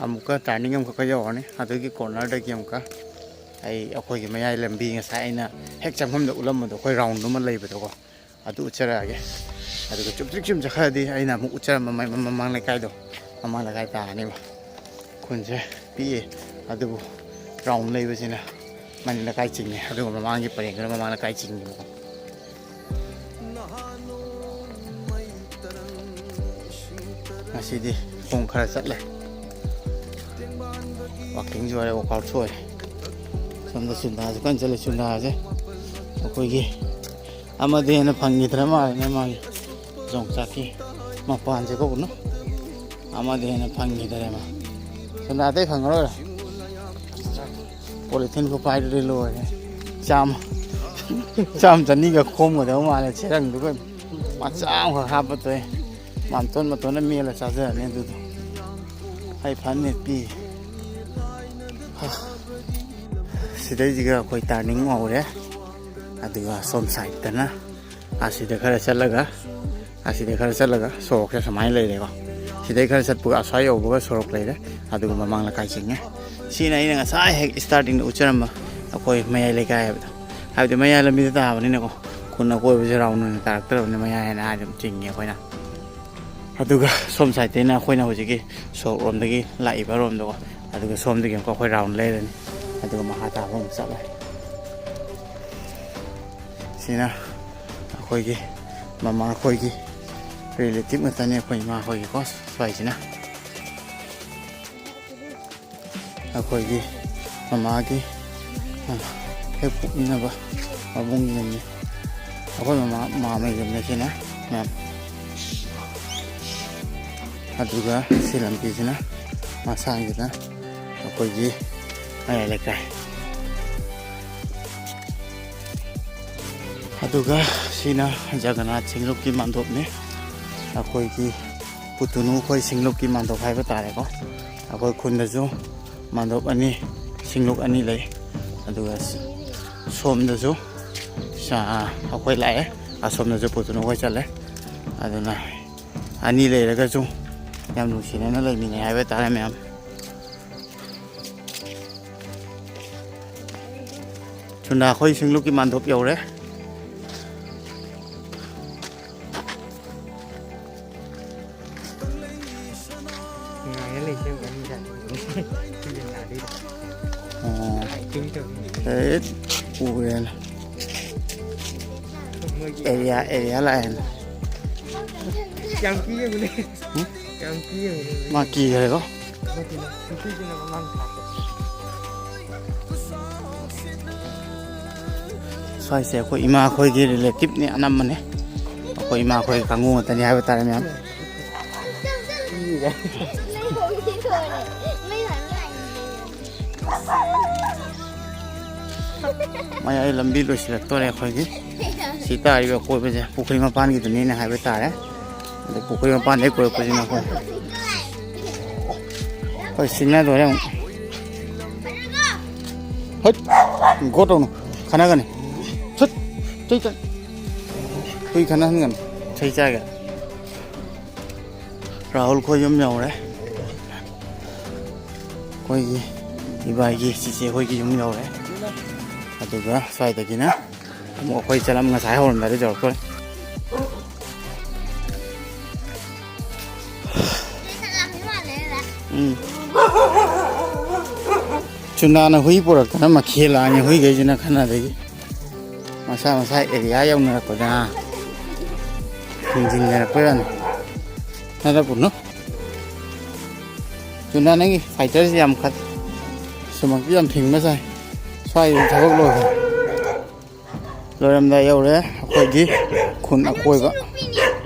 ꯑꯃꯨꯛꯀ turning ꯑꯃꯈꯛꯀ ꯌꯧꯔꯅꯤ꯫ ꯑꯗꯨꯒꯤ corner ꯗꯒꯤ ꯑꯃꯨꯛꯀ ꯑꯩ ꯑꯩꯈꯣꯏꯒꯤ ꯃꯌꯥꯏ ꯂꯝꯕꯤ, ꯉꯁꯥꯏ ꯑꯩꯅ ꯍꯦꯛ ꯆꯪꯐꯝꯗ ꯎꯠꯂꯝꯕꯗꯣ, ꯑꯩꯈꯣꯏ round ꯑꯃ ꯂꯩꯕꯗꯣꯀꯣ, ꯑꯗꯨ ꯎꯠꯆꯔꯛꯑꯒꯦ꯫ ꯑꯗꯨꯒ ꯆꯨꯝꯇ꯭ꯔꯤꯛ ꯆꯨꯝ ꯆꯠꯈ꯭ꯔꯗꯤ ꯑꯩꯅ ꯑꯃꯨꯛ ꯎꯠꯆꯔꯝꯕ ꯃ-, ꯃ-, ꯃꯃꯥꯡ ꯂꯩꯀꯥꯏꯗꯣ, ꯃꯃꯥꯡ ꯂꯩꯀꯥꯏ ꯇꯥꯔꯅꯦꯕ꯫ ꯈꯨꯟꯁꯦ ꯄꯤꯛꯑꯦ, ꯑꯗꯨꯕꯨ round ꯂꯩꯕꯁꯤꯅ ꯃꯅꯤꯡ ꯂꯩꯀꯥꯏ ꯆꯤꯡꯉꯦ, ꯑꯗꯨꯒ ꯃꯃꯥꯡꯒꯤ ꯄꯔꯦꯡꯗꯨꯅ ꯃꯃꯥꯡ ꯂꯩꯀꯥꯏ ꯆꯤꯡꯉꯦꯕꯀꯣ꯫ ꯉꯁꯤꯗꯤ ꯈꯣꯡ ꯈꯔ ꯆꯠꯂꯦ, walking ꯁꯨ ꯑꯣꯏꯔꯦ, workout ꯁꯨ ꯑꯣꯏꯔꯦ꯫ ꯁꯣꯝꯗ ꯆꯨꯟꯗꯥꯁꯨ ꯀꯟꯅ ꯆꯠꯂꯦ꯫ ꯆꯨꯟꯗꯥꯁꯦ ꯑꯩꯈꯣꯏꯒꯤ ꯑꯃꯗꯤ ꯍꯦꯟꯅ ꯐꯪꯈꯤꯗ꯭ꯔ ꯃꯥꯜꯂꯦꯅꯦ, ꯃꯥꯒꯤ ꯌꯣꯡꯆꯥꯛꯀꯤ ꯃꯄꯥꯟꯁꯦ ꯀꯧꯕꯅꯣ, ꯑꯃꯗꯤ ꯍꯦꯟꯅ ꯐꯪꯈꯤꯗ꯭ꯔꯦ ꯃꯥ꯫ ꯁꯣꯝꯗ ꯑꯇꯩ ꯐꯪꯉꯔꯣꯏ꯫ Polythene ꯈꯨꯄꯥꯏꯗꯨꯗꯤ ꯂꯣꯏꯔꯦ꯫ ꯆꯥꯝꯃ, ꯆꯥꯝꯃ ꯆꯅꯤꯒ ꯈꯣꯝꯒꯗꯕ ꯃꯥꯜꯂꯦ ꯆꯦꯔꯪꯗꯨꯒ꯫ ꯃꯆꯥ ꯑꯃꯈꯛ ꯍꯥꯞꯄ ꯇꯣꯛꯑꯦ꯫ ꯃꯇꯣꯟ ꯃꯇꯣꯟꯗ ꯃꯦꯜꯂ ꯆꯥꯖꯔꯅꯤ ꯑꯗꯨꯗꯣ꯫ ꯑꯩ ꯐꯅ ꯅꯦꯠꯄꯤ꯫ ꯁꯤꯗꯩꯁꯤꯒ ꯑꯩꯈꯣꯏ turning ꯍꯧꯔꯦ꯫ ꯑꯗꯨꯒ ꯁꯣꯝ ꯁꯥꯏꯠꯇꯅ ꯑꯁꯤꯗ ꯈꯔ ꯆꯠꯂꯒ, ꯑꯁꯤꯗ ꯈꯔ ꯆꯠꯂꯒ ꯁꯣꯔꯣꯛꯁꯦ ꯁꯨꯃꯥꯏꯅ ꯂꯩꯔꯦꯀꯣ꯫ ꯁꯤꯗꯩ ꯈꯔ ꯆꯠꯄꯒ ꯑꯁ꯭ꯋꯥꯏ ꯌꯧꯕꯒ ꯁꯣꯔꯣꯛ ꯂꯩꯔꯦ꯫ ꯑꯗꯨꯒ ꯃꯃꯥꯡ ꯂꯩꯀꯥꯏ ꯆꯤꯡꯉꯦ꯫ ꯁꯤꯅ ꯑꯩꯅ ꯉꯁꯥꯏ ꯍꯦꯛ starting ꯗ ꯎꯠꯆꯔꯝꯕ ꯑꯩꯈꯣꯏ ꯃꯌꯥꯏ ꯂꯩꯀꯥꯏ ꯍꯥꯏꯕꯗꯣ꯫ ꯍꯥꯏꯕꯗꯤ ꯃꯌꯥꯏ ꯂꯝꯕꯤꯗ ꯇꯥꯕꯅꯤꯅꯀꯣ, ꯈꯨꯟ ꯑꯀꯣꯏꯕꯁꯦ round ꯑꯣꯏꯅ ꯇꯥꯔꯛꯇ꯭ꯔꯕꯅꯤꯅ ꯃꯌꯥꯏ ꯍꯥꯏꯅ ꯑꯗꯨꯝ ꯆꯤꯡꯉꯦ ꯑꯩꯈꯣꯏꯅ꯫ ꯑꯗꯨꯒ ꯁꯣꯝ side ꯇꯩꯅ ꯑꯩꯈꯣꯏꯅ ꯍꯧꯖꯤꯛꯀꯤ ꯁꯣꯔꯣꯛ ꯂꯣꯝꯗꯒꯤ ꯂꯥꯛꯏꯕ ꯔꯣꯝꯗꯣꯀꯣ, ꯑꯗꯨꯒ ꯁꯣꯝꯗꯒꯤ ꯑꯃꯨꯛꯀ ꯑꯩꯈꯣꯏ round ꯂꯩꯔꯅꯤ, ꯑꯗꯨꯒ ꯃꯈꯥ ꯇꯥꯕ ꯑꯃꯨꯛ ꯆꯠꯂꯅꯤ꯫ ꯁꯤꯅ ꯑꯩꯈꯣꯏꯒꯤ ꯃꯃꯥ ꯑꯩꯈꯣꯏꯒꯤ relative ꯉꯥꯛꯇꯅꯤ, ꯑꯩꯈꯣꯏ ꯏꯃꯥ ꯑꯩꯈꯣꯏꯒꯤꯀꯣ꯫ ꯁ꯭ꯋꯥꯏꯁꯤꯅ ꯑꯩꯈꯣꯏꯒꯤ ꯃꯃꯥꯒꯤ, ꯑ, ꯍꯦꯛ ꯄꯣꯛꯃꯤꯟꯅꯕ ꯃꯕꯨꯡꯒꯤ ꯌꯨꯝꯅꯤ꯫ ꯑꯩꯈꯣꯏ ꯃꯃꯥ, ꯃꯃꯥꯒꯤ ꯌꯨꯝꯅꯤ ꯁꯤꯅ, ꯃꯌꯥꯝ꯫ ꯑꯗꯨꯒ ꯁꯤ ꯂꯝꯕꯤꯁꯤꯅ ꯃꯁꯥꯡꯁꯤꯅ ꯑꯩꯈꯣꯏꯒꯤ ꯃꯌꯥꯏ ꯂꯩꯀꯥꯏ꯫ ꯑꯗꯨꯒ ꯁꯤꯅ ꯖꯒꯅꯥꯊ ꯁꯤꯡꯂꯨꯞꯀꯤ ꯃꯥꯟꯗꯣꯞꯅꯤ꯫ ꯑꯩꯈꯣꯏꯒꯤ ꯄꯨꯇꯨꯅꯨ ꯑꯩꯈꯣꯏ ꯁꯤꯡꯂꯨꯞꯀꯤ ꯃꯥꯟꯗꯣꯞ ꯍꯥꯏꯕ ꯇꯥꯔꯦꯀꯣ꯫ ꯑꯩꯈꯣꯏ ꯈꯨꯟꯗꯁꯨ ꯃꯥꯟꯗꯣꯞ ꯑꯅꯤ, ꯁꯤꯡꯂꯨꯞ ꯑꯅꯤ ꯂꯩ꯫ ꯑꯗꯨꯒ ꯁꯣꯝꯗꯁꯨ ꯁ-, ꯑꯩꯈꯣꯏ ꯂꯥꯛꯑꯦ, ꯑꯁꯣꯝꯗꯁꯨ ꯄꯨꯇꯨꯅꯨ ꯑꯩꯈꯣꯏ ꯆꯠꯂꯦ꯫ ꯑꯗꯨꯅ ꯑꯅꯤ ꯂꯩꯔꯒꯁꯨ ꯌꯥꯝ ꯅꯨꯡꯁꯤꯅꯅ ꯂꯩꯃꯤꯟꯅꯩ ꯍꯥꯏꯕ ꯇꯥꯔꯦ ꯃꯌꯥꯝ꯫ ꯆꯨꯟꯗꯥ ꯑꯩꯈꯣꯏ ꯁꯤꯡꯂꯨꯞꯀꯤ ꯃꯥꯟꯗꯣꯞ ꯌꯧꯔꯦ꯫ ꯉꯥꯏꯔ ꯂꯩꯁꯦ ꯑꯃꯨꯛ ꯑꯅꯤ ꯖꯥꯠ꯫ ꯁꯤꯁꯦ ꯅꯥꯗꯣꯏꯔꯣ? ꯑꯣ꯫ Acting ꯇꯧꯔꯤ꯫ ꯑꯦ, ꯎꯔꯦꯅ꯫ ꯃꯣꯏꯒꯤ ꯑꯦꯔꯤꯌꯥ, ꯑꯦꯔꯤꯌꯥ ꯂꯥꯛꯑꯦꯅ꯫ ꯌꯥꯝ ꯀꯤꯌꯦꯕꯅꯦ꯫ ꯎꯝ? ꯌꯥꯝ ꯀꯤꯌꯦꯕꯅꯦ꯫ ꯃꯥ ꯀꯤꯈ꯭ꯔꯦꯀꯣ? ꯅꯠꯇꯦ, ꯅꯠꯇꯦ, ꯅꯨꯄꯤꯗꯨꯅ ꯃꯃꯥꯡ ꯊꯥꯔꯛꯄ꯫ ꯁ꯭ꯋꯥꯏꯁꯦ ꯑꯩꯈꯣꯏ ꯏꯃꯥ ꯑꯩꯈꯣꯏꯒꯤ relative ꯅꯤ ꯑꯅꯝꯕꯅꯦ꯫ ꯑꯩꯈꯣꯏ ꯏꯃꯥ ꯑꯩꯈꯣꯏꯒꯤ ꯀꯥꯡꯕꯨ ꯉꯥꯛꯇꯅꯤ ꯍꯥꯏꯕ ꯇꯥꯔꯦ ꯃꯌꯥꯝ꯫ ꯃꯌꯥꯏ ꯂꯝꯕꯤ ꯂꯣꯏꯁꯤꯜꯂꯛꯇꯣꯔꯦ ꯑꯩꯈꯣꯏꯒꯤ꯫ ꯁꯤ ꯇꯥꯔꯤꯕ ꯑꯀꯣꯏꯕꯁꯦ ꯄꯨꯈ꯭ꯔꯤ ꯃꯄꯥꯟꯒꯤꯗꯨꯅꯦꯅ ꯍꯥꯏꯕ ꯇꯥꯔꯦ꯫ ꯑꯗꯩ ꯄꯨꯈ꯭ꯔꯤ ꯃꯄꯥꯟꯗꯩ ꯀꯣꯏꯔꯛꯄꯁꯤꯅ ꯑꯩꯈꯣꯏ꯫ ꯍꯣꯏ, ꯁꯤꯡꯅꯗꯣꯔꯦ ꯑꯃꯨꯛ꯫ ꯍꯠ! ꯒꯣ ꯇꯧꯅꯨ꯫ ꯈꯠꯅꯒꯅꯤ꯫ ꯁꯠ! ꯆꯩ ꯆꯥ-, ꯍꯨꯏ ꯈꯠꯅꯍꯟꯒꯅꯨ꯫ ꯆꯩ ꯆꯥꯒꯦ꯫ ꯔꯥꯍꯨꯜ ꯈꯣꯏ ꯌꯨꯝ ꯌꯧꯔꯦ꯫ ꯑꯩꯈꯣꯏꯒꯤ ꯏꯕꯥꯏꯒꯤ ꯆꯤꯆꯦ ꯍꯣꯏꯒꯤ ꯌꯨꯝ ꯌꯧꯔꯦ꯫ ꯑꯗꯨꯒ ꯁ꯭ꯋꯥꯏꯗꯒꯤꯅ ꯑꯃꯨꯛ ꯑꯩꯈꯣꯏ ꯆꯠꯂꯝ ꯉꯁꯥꯏ ꯍꯧꯔꯝꯗꯥꯏꯗ ꯌꯧꯔꯛꯇꯣꯔꯦ꯫ ꯎꯝ꯫ ꯆꯨꯅꯥꯅ ꯍꯨꯏ ꯄꯨꯔꯛꯇꯅ ꯃꯈꯦꯜ ꯂꯥꯡꯉꯦ ꯍꯨꯏꯈꯩꯁꯤꯅ ꯈꯟꯅꯗꯒꯤ꯫ ꯃꯁꯥ ꯃꯁꯥ ꯑꯦꯔꯤꯌꯥ ꯌꯧꯅꯔꯛꯄꯗ ꯊꯤꯡꯖꯤꯟꯅꯔꯛꯄ ꯌꯥꯅꯤ꯫ ꯅꯠꯇ꯭ꯔ ꯄꯨꯅꯨ? ꯆꯨꯅꯥ, ꯅꯪꯒꯤ ꯐꯥꯏꯇꯔꯁꯤ ꯌꯥꯝ ꯈꯠ-, ꯁꯨꯃꯛꯇꯤ ꯌꯥꯝ ꯐꯤꯡꯕ ꯁꯥꯏ꯫ ꯁ꯭ꯋꯥꯏꯗ ꯊꯕꯛ ꯂꯣꯏꯈ꯭ꯔꯦ꯫ ꯂꯣꯏꯔꯝꯗꯥꯏ ꯌꯧꯔꯦ ꯑꯩꯈꯣꯏꯒꯤ ꯈꯨꯟ ꯑꯀꯣꯏꯕ꯫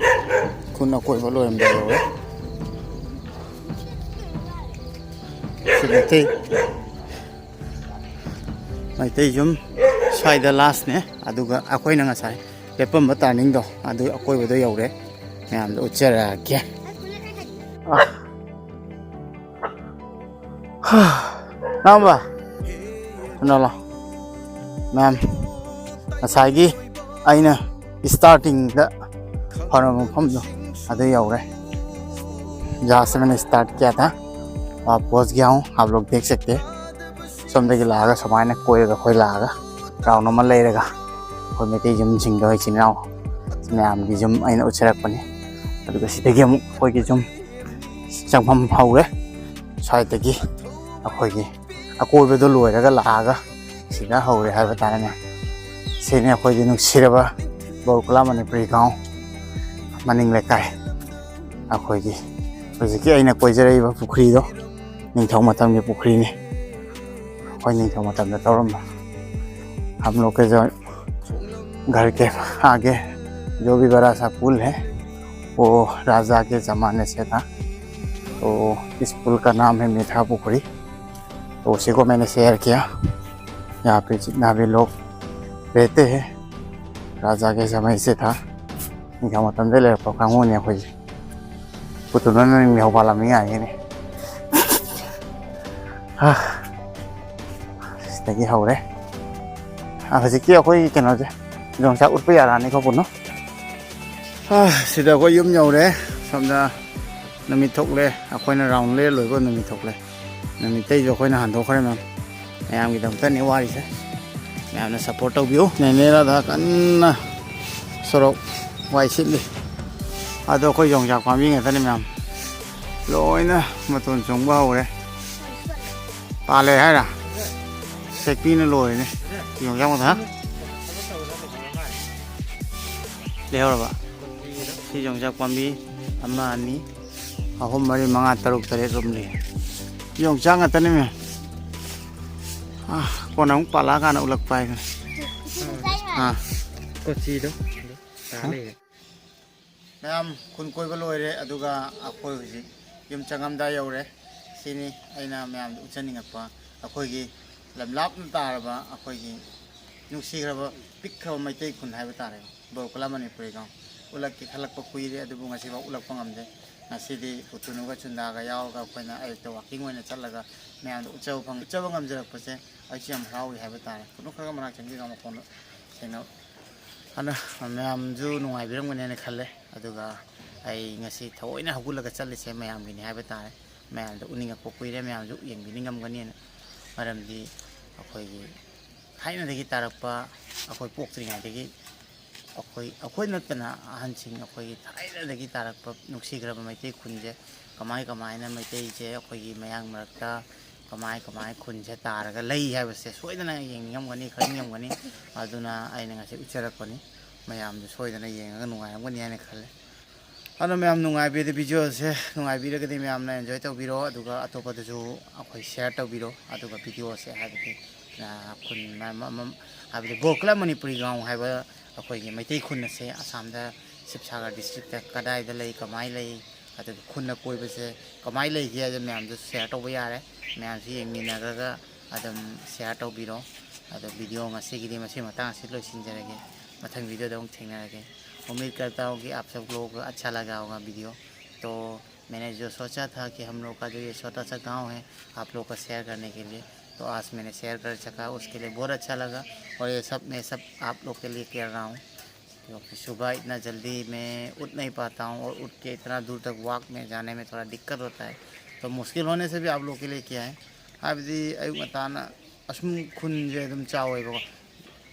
ꯈꯨꯟ ꯑꯀꯣꯏꯕ ꯂꯣꯏꯔꯝꯗꯥꯏ ꯌꯧꯔꯦ꯫ ꯁꯤ ꯃꯩꯇꯩ, ꯃꯩꯇꯩ ꯌꯨꯝ ꯁ꯭ꯋꯥꯏꯗ ꯂꯥꯁꯅꯦ꯫ ꯑꯗꯨꯒ ꯑꯩꯈꯣꯏꯅ ꯉꯁꯥꯏ ꯂꯦꯞꯄꯝꯕ ꯇꯥꯔꯅꯤꯡꯗꯣ ꯑꯗꯨ ꯑꯀꯣꯏꯕꯗꯣ ꯌꯧꯔꯦ꯫ ꯃꯌꯥꯝꯗ ꯎꯠꯆꯔꯛꯑꯒꯦ꯫ ꯑ꯫ ꯅꯥꯝꯕ, ꯀꯩꯅꯣ ꯂꯥꯎ꯫ ꯃꯌꯥꯝ, ꯉꯁꯥꯏꯒꯤ ꯑꯩꯅ ꯁ꯭ꯇꯥꯔꯇꯤꯡꯗ ꯐꯔꯕ ꯃꯐꯝꯗꯣ ꯑꯗꯨ ꯌꯧꯔꯦ꯫ जहाँ से मैंने स्टार्ट किया था, वहाँ पहुँच गया हूँ, आप लोग देख सकते हैं। ꯁꯣꯝꯗꯒꯤ ꯂꯥꯛꯑꯒ ꯁꯨꯃꯥꯏꯅ ꯀꯣꯏꯔꯒ ꯑꯩꯈꯣꯏ ꯂꯥꯛꯑꯒ ꯔꯥꯎꯟ ꯑꯃ ꯂꯩꯔꯒ ꯑꯩꯈꯣꯏ ꯃꯩꯇꯩ ꯌꯨꯝꯁꯤꯡꯗꯣ, ꯏꯆꯤꯟ ꯏꯅꯥꯎ ꯃꯌꯥꯝꯒꯤ ꯌꯨꯝ ꯑꯩꯅ ꯎꯠꯆꯔꯛꯄꯅꯤ꯫ ꯑꯗꯨꯒ ꯁꯤꯗꯒꯤ ꯑꯃꯨꯛ ꯑꯩꯈꯣꯏꯒꯤ ꯌꯨꯝ ꯆꯪꯐꯝ ꯍꯧꯔꯦ꯫ ꯁ꯭ꯋꯥꯏꯗꯒꯤ ꯑꯩꯈꯣꯏꯒꯤ ꯑꯀꯣꯏꯕꯗꯣ ꯂꯣꯏꯔꯒ ꯂꯥꯛꯑꯒ ꯁꯤꯗ ꯍꯧꯔꯦ ꯍꯥꯏꯕ ꯇꯥꯔꯦꯅꯦ꯫ ꯁꯤꯅꯤ ꯑꯩꯈꯣꯏꯒꯤ ꯅꯨꯡꯁꯤꯔꯕ ꯕꯣꯔꯀꯂꯥ ꯃꯅꯤꯄꯨꯔꯤ ꯒ꯭ꯔꯥꯎꯟ ꯃꯅꯤꯡ ꯂꯩꯀꯥꯏ꯫ ꯑꯩꯈꯣꯏꯒꯤ ꯍꯧꯖꯤꯛꯀꯤ ꯑꯩꯅ ꯀꯣꯏꯖꯔꯛꯏꯕ ꯄꯨꯈ꯭ꯔꯤꯗꯣ ꯅꯤꯡꯊꯧ ꯃꯇꯝꯒꯤ ꯄꯨꯈ꯭ꯔꯤꯅꯤ꯫ ꯑꯩꯈꯣꯏ ꯅꯤꯡꯊꯧ ꯃꯇꯝꯗ ꯇꯧꯔꯝꯕ꯫ हम लोग के जो घर के आगे जो भी बड़ा सा पुल है, वो राजा के ज़माने से था। तो इस पुल का नाम है मीठा पुखरी। तो उसी को मैंने शेयर किया। यहाँ पे जितना भी लोग रहते हैं, राजा के समय से था। ꯅꯤꯡꯊꯧ ꯃꯇꯝꯗ ꯂꯩꯔꯛꯄ ꯀꯥꯡꯕꯨꯅꯦ ꯑꯩꯈꯣꯏꯁꯦ꯫ ꯄꯨꯇꯨꯅ ꯅꯤꯡꯊꯧ ꯄꯥꯜꯂꯝꯃꯤ ꯉꯥꯏꯅꯤꯅꯦ꯫ ꯍꯥ꯫ ꯁꯤꯗꯒꯤ ꯍꯧꯔꯦ꯫ ꯑꯥ, ꯍꯧꯖꯤꯛꯀꯤ ꯑꯩꯈꯣꯏꯒꯤ ꯀꯩꯅꯣꯁꯦ, ꯌꯣꯡꯆꯥꯛ ꯎꯠꯄ ꯌꯥꯔꯛꯑꯅꯤꯀꯣ ꯄꯨꯅꯨ꯫ ꯑꯥ, ꯁꯤꯗ ꯑꯩꯈꯣꯏ ꯌꯨꯝ ꯌꯧꯔꯦ꯫ ꯁꯣꯝꯗ ꯅꯨꯃꯤꯠ ꯊꯣꯛꯂꯦ꯫ ꯑꯩꯈꯣꯏꯅ ꯔꯥꯎꯟ ꯂꯩꯔ ꯂꯣꯏꯕ ꯅꯨꯃꯤꯠ ꯊꯣꯛꯂꯦ꯫ ꯅꯨꯃꯤꯠꯇꯩꯁꯨ ꯑꯩꯈꯣꯏꯅ ꯍꯟꯗꯣꯛꯈ꯭ꯔꯦ ꯃꯌꯥꯝ꯫ ꯃꯌꯥꯝꯒꯤꯗꯃꯛꯇꯅꯤ ꯋꯥꯔꯤꯁꯦ꯫ ꯃꯌꯥꯝꯅ ꯁꯞꯄꯣꯔꯠ ꯇꯧꯕꯤꯌꯨ꯫ ꯅꯦꯅꯦ ꯔꯥꯙꯥ ꯀꯟꯅ ꯁꯣꯔꯣꯛ ꯋꯥꯏ ꯁꯤꯠꯂꯤ꯫ ꯑꯗꯣ ꯑꯩꯈꯣꯏ ꯌꯣꯡꯆꯥꯛ ꯄꯥꯝꯕꯤ ꯉꯥꯛꯇꯅꯤ ꯃꯌꯥꯝ꯫ ꯂꯣꯏꯅ ꯃꯇꯣꯟ ꯆꯣꯡꯕ ꯍꯧꯔꯦ꯫ ꯄꯥꯜꯂꯦ ꯍꯥꯏꯔ? ꯁꯦꯛꯄꯤꯅ ꯂꯣꯏꯔꯦꯅꯦ꯫ ꯌꯣꯡꯆꯥꯛ ꯃꯊꯥ꯫ ꯂꯩꯍꯧꯔꯕ? ꯁꯤ ꯌꯣꯡꯆꯥꯛ ꯄꯥꯝꯕꯤ ꯑꯃ, ꯑꯅꯤ, ꯑꯍꯨꯝ, ꯃꯔꯤ, ꯃꯉꯥ, ꯇꯔꯨꯛ, ꯇꯔꯦꯠ ꯔꯣꯝ ꯂꯩ꯫ ꯌꯣꯡꯆꯥꯛ ꯉꯥꯛꯇꯅꯤ ꯃꯌꯥꯝ꯫ ꯑꯥ, ꯀꯣꯟꯅ ꯑꯃꯨꯛ ꯄꯥꯜꯂꯛꯑꯀꯥꯟꯗ ꯎꯠꯂꯛꯄ ꯍꯥꯏꯗꯨꯅꯤ꯫ ꯑꯥ꯫ ꯀꯣꯆꯤꯗꯣ꯫ ꯇꯥ ꯂꯩꯔꯦ꯫ ꯃꯌꯥꯝ ꯈꯨꯟ ꯀꯣꯏꯕ ꯂꯣꯏꯔꯦ, ꯑꯗꯨꯒ ꯑꯩꯈꯣꯏ ꯍꯧꯖꯤꯛ ꯌꯨꯝ ꯆꯪꯉꯝꯗꯥꯏ ꯌꯧꯔꯦ꯫ ꯁꯤꯅꯤ ꯑꯩꯅ ꯃꯌꯥꯝꯗ ꯎꯠꯆꯅꯤꯡꯉꯛꯄ ꯑꯩꯈꯣꯏꯒꯤ ꯂꯝ ꯂꯥꯞꯅ ꯇꯥꯔꯕ ꯑꯩꯈꯣꯏꯒꯤ ꯅꯨꯡꯁꯤꯈ꯭ꯔꯕ ꯄꯤꯛꯈ꯭ꯔꯕ ꯃꯩꯇꯩ ꯈꯨꯟ ꯍꯥꯏꯕ ꯇꯥꯔꯦ, ꯕꯣꯔꯀꯂꯥ ꯃꯅꯤꯄꯨꯔꯤ ꯒꯥꯎ꯫ ꯎꯠꯂꯛꯀꯦ ꯈꯜꯂꯛꯄ ꯀꯨꯏꯔꯦ, ꯑꯗꯨꯕꯨ ꯉꯁꯤꯐꯥꯎ ꯎꯠꯂꯛꯄ ꯉꯝꯗꯦ꯫ ꯉꯁꯤꯗꯤ ꯄꯨꯇꯨꯅꯨꯒ ꯆꯨꯟꯗꯥꯒ ꯌꯥꯎꯔꯒ ꯑꯩꯈꯣꯏꯅ ꯑꯌꯨꯛꯇ ꯋꯥꯛꯀꯤꯡ ꯑꯣꯏꯅ ꯆꯠꯂꯒ ꯃꯌꯥꯝꯗ ꯎꯠꯆꯕ ꯐꯪ-, ꯎꯠꯆꯕ ꯉꯝꯖꯔꯛꯄꯁꯦ ꯑꯩꯁꯨ ꯌꯥꯝ ꯍꯔꯥꯎꯏ ꯍꯥꯏꯕ ꯇꯥꯔꯦ꯫ ꯄꯨꯇꯨꯅꯨ ꯈꯔꯒ ꯃꯅꯥꯛ ꯆꯪꯕꯤꯔꯣ, ꯃꯈꯣꯟꯗꯣ ꯁꯦꯡꯅ꯫ ꯑꯗꯣ ꯃꯌꯥꯝꯁꯨ ꯅꯨꯡꯉꯥꯏꯕꯤꯔꯝꯒꯅꯦꯅ ꯈꯜꯂꯦ꯫ ꯑꯗꯨꯒ ꯑꯩ ꯉꯁꯤ ꯊꯑꯣꯏꯅ ꯍꯧꯒꯠꯂꯒ ꯆꯠꯂꯤꯁꯦ ꯃꯌꯥꯝꯒꯤꯅꯤ ꯍꯥꯏꯕ ꯇꯥꯔꯦ꯫ ꯃꯌꯥꯝꯗ ꯎꯠꯅꯤꯡꯉꯛꯄ ꯀꯨꯏꯔꯦ, ꯃꯌꯥꯝꯁꯨ ꯌꯦꯡꯕꯤꯅꯤꯡꯉꯝꯒꯅꯦꯅ꯫ ꯃꯔꯝꯗꯤ ꯑꯩꯈꯣꯏꯒꯤ ꯊꯥꯏꯅꯗꯒꯤ ꯇꯥꯔꯛꯄ, ꯑꯩꯈꯣꯏ ꯄꯣꯛꯇ꯭ꯔꯤꯉꯩꯗꯒꯤ ꯑꯩꯈꯣꯏ, ꯑꯩꯈꯣꯏ ꯅꯠꯇꯅ ꯑꯍꯟꯁꯤꯡ, ꯑꯩꯈꯣꯏꯒꯤ ꯊꯥꯏꯅꯗꯒꯤ ꯇꯥꯔꯛꯄ ꯅꯨꯡꯁꯤꯈ꯭ꯔꯕ ꯃꯩꯇꯩ ꯈꯨꯟꯁꯦ ꯀꯃꯥꯏ ꯀꯃꯥꯏꯅ ꯃꯩꯇꯩꯁꯦ ꯑꯩꯈꯣꯏꯒꯤ ꯃꯌꯥꯡ ꯃꯔꯛꯇ ꯀꯃꯥꯏ ꯀꯃꯥꯏ ꯈꯨꯟꯁꯦ ꯇꯥꯔꯒ ꯂꯩ ꯍꯥꯏꯕꯁꯦ ꯁꯣꯏꯗꯅ ꯌꯦꯡꯅꯤꯡꯉꯝꯒꯅꯤ, ꯈꯪꯅꯤꯡꯉꯝꯒꯅꯤ꯫ ꯑꯗꯨꯅ ꯑꯩꯅ ꯉꯁꯤ ꯎꯠꯆꯔꯛꯄꯅꯤ꯫ ꯃꯌꯥꯝꯁꯨ ꯁꯣꯏꯗꯅ ꯌꯦꯡꯉꯒ ꯅꯨꯡꯉꯥꯏꯔꯝꯒꯅꯤ ꯍꯥꯏꯅ ꯈꯜꯂꯦ꯫ ꯑꯗꯣ ꯃꯌꯥꯝ ꯅꯨꯡꯉꯥꯏꯕꯤꯔꯗꯤ, ꯚꯤꯗꯤꯑꯣꯁꯦ ꯅꯨꯡꯉꯥꯏꯕꯤꯔꯒꯗꯤ ꯃꯌꯥꯝꯅ ꯑꯦꯟꯖꯣꯏ ꯇꯧꯕꯤꯔꯣ, ꯑꯗꯨꯒ ꯑꯇꯣꯞꯄꯗꯁꯨ ꯑꯩꯈꯣꯏ ꯁꯤꯌꯔ ꯇꯧꯕꯤꯔꯣ꯫ ꯑꯗꯨꯒ ꯚꯤꯗꯤꯑꯣꯁꯦ ꯍꯥꯏꯕꯗꯤ, ꯑ, ꯈꯨꯟ ꯃ-, ꯃ-, ꯃ-, ꯍꯥꯏꯕꯗꯤ ꯒꯣꯀꯨꯂꯝ ꯃꯅꯤꯄꯨꯔꯤ ꯒ꯭ꯔꯥꯎꯟ ꯍꯥꯏꯕ ꯑꯩꯈꯣꯏꯒꯤ ꯃꯩꯇꯩ ꯈꯨꯟ ꯑꯁꯦ ꯑꯁꯥꯝꯗ ꯁꯤꯕꯁꯥꯒꯔ ꯗꯤꯁꯇ꯭ꯔꯤꯛꯇ ꯀꯗꯥꯏꯗ ꯂꯩ, ꯀꯃꯥꯏꯅ ꯂꯩ, ꯑꯗꯨꯒ ꯈꯨꯟꯅ ꯀꯣꯏꯕꯁꯦ ꯀꯃꯥꯏꯅ ꯂꯩꯒꯦ ꯍꯥꯏꯕ ꯃꯌꯥꯝꯗꯨꯁꯨ ꯁꯤꯌꯔ ꯇꯧꯕ ꯌꯥꯔꯦ꯫ ꯃꯌꯥꯝꯁꯨ ꯌꯦꯡꯃꯤꯟꯅꯈ꯭ꯔꯒ ꯑꯗꯨꯝ ꯁꯤꯌꯔ ꯇꯧꯕꯤꯔꯣ꯫ ꯑꯗꯣ ꯚꯤꯗꯤꯑꯣ ꯉꯁꯤꯒꯤꯗꯤ ꯃꯁꯤ ꯃꯇꯥꯡ ꯑꯁꯤ ꯂꯣꯏꯁꯤꯟꯖꯔꯒꯦ꯫ ꯃꯊꯪ ꯚꯤꯗꯤꯑꯣꯗ ꯑꯃꯨꯛ ꯊꯦꯡꯅꯔꯒꯦ꯫ उम्मीद करता हूँ कि आप सब लोगों को अच्छा लगा होगा वीडियो। तो मैंने जो सोचा था कि हम लोग का जो ये छोटा सा गांव है, आप लोग का शेयर करने के लिए, तो आज मैंने शेयर कर सका, उसके लिए बहुत अच्छा लगा। और ये सब मैं सब आप लोग के लिए कर रहा हूँ, क्योंकि सुबह इतना जल्दी मैं उठ नहीं पाता हूँ और उठ के इतना दूर तक वॉक में जाने में थोड़ा दिक्कत होता है। तो मुश्किल होने से भी आप लोग के लिए किया है, ꯍꯥꯏꯕꯗꯤ ꯑꯌꯨꯛ ꯉꯟꯇꯥꯅ ꯑꯁꯨꯝ ꯈꯨꯟꯁꯦ ꯑꯗꯨꯝ ꯆꯥꯎꯋꯦꯕꯀꯣ,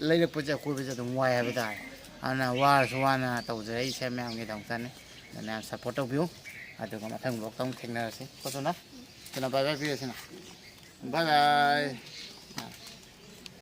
ꯂꯩꯔꯛꯄꯁꯦ ꯑꯀꯣꯏꯕꯁꯦ ꯑꯗꯨꯝ ꯋꯥꯏ ꯍꯥꯏꯕ ꯇꯥꯔꯦ꯫ ꯑꯗꯨꯅ ꯋꯥꯔꯁꯨ ꯋꯥꯅ ꯇꯧꯖꯔꯛꯏꯁꯦ ꯃꯌꯥꯝꯒꯤꯗꯃꯛꯇꯅꯤ꯫ ꯑꯗꯨꯅ ꯃꯌꯥꯝ ꯁꯞꯄꯣꯔꯠ ꯇꯧꯕꯤꯌꯨ꯫ ꯑꯗꯨꯒ ꯃꯊꯪ ꯕ꯭ꯂꯣꯛꯇ ꯑꯃꯨꯛ ꯊꯦꯡꯅꯔꯁꯤ꯫ ꯀꯣ ꯁꯣꯅꯥ, ꯁꯣꯅꯥ, ꯕꯥꯏ ꯕꯥꯏ ꯄꯤꯔꯁꯤꯅ꯫ ꯕꯥꯏ ꯕꯥꯏ꯫